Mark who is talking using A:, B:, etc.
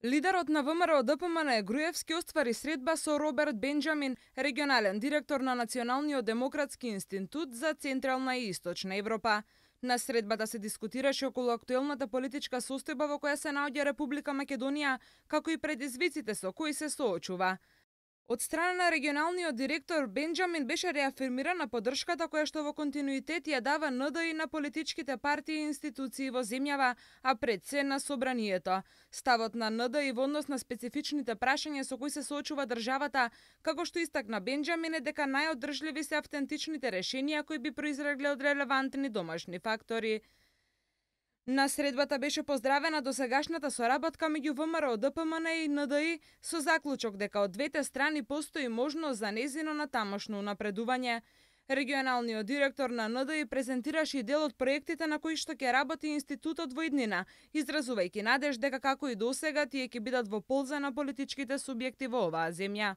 A: Лидерот на ВМРО ДПМН Груевски оствари средба со Роберт Бенџамин, регионален директор на Националниот демократски институт за Централна и Источна Европа. На средбата се дискутираше околу актуелната политичка состојба во која се наоѓа Република Македонија, како и предизвиците со кои се соочува. Од страна на регионалниот директор Бенџамин беше реафирмирана поддршката која што во континуитет ја дава НДИ на политичките партии и институции во земјава, а пред се на собранието. Ставот на НДИ во однос на специфичните прашања со кои се соочува државата, како што истакна Бенџамин, е дека најодржливи се автентичните решенија кои би произлегле од релевантни домашни фактори. На средбата беше поздравена досегашната соработка меѓу ВМРО, ДПМН и НДИ со заклучок дека од двете страни постои можност за незино натамошно унапредување. Регионалниот директор на НДИ презентираше и дел од проектите на кои што ќе работи институтот во иднина, изразувајќи надеж дека како и досега тие ќе бидат во полза на политичките субјекти во оваа земја.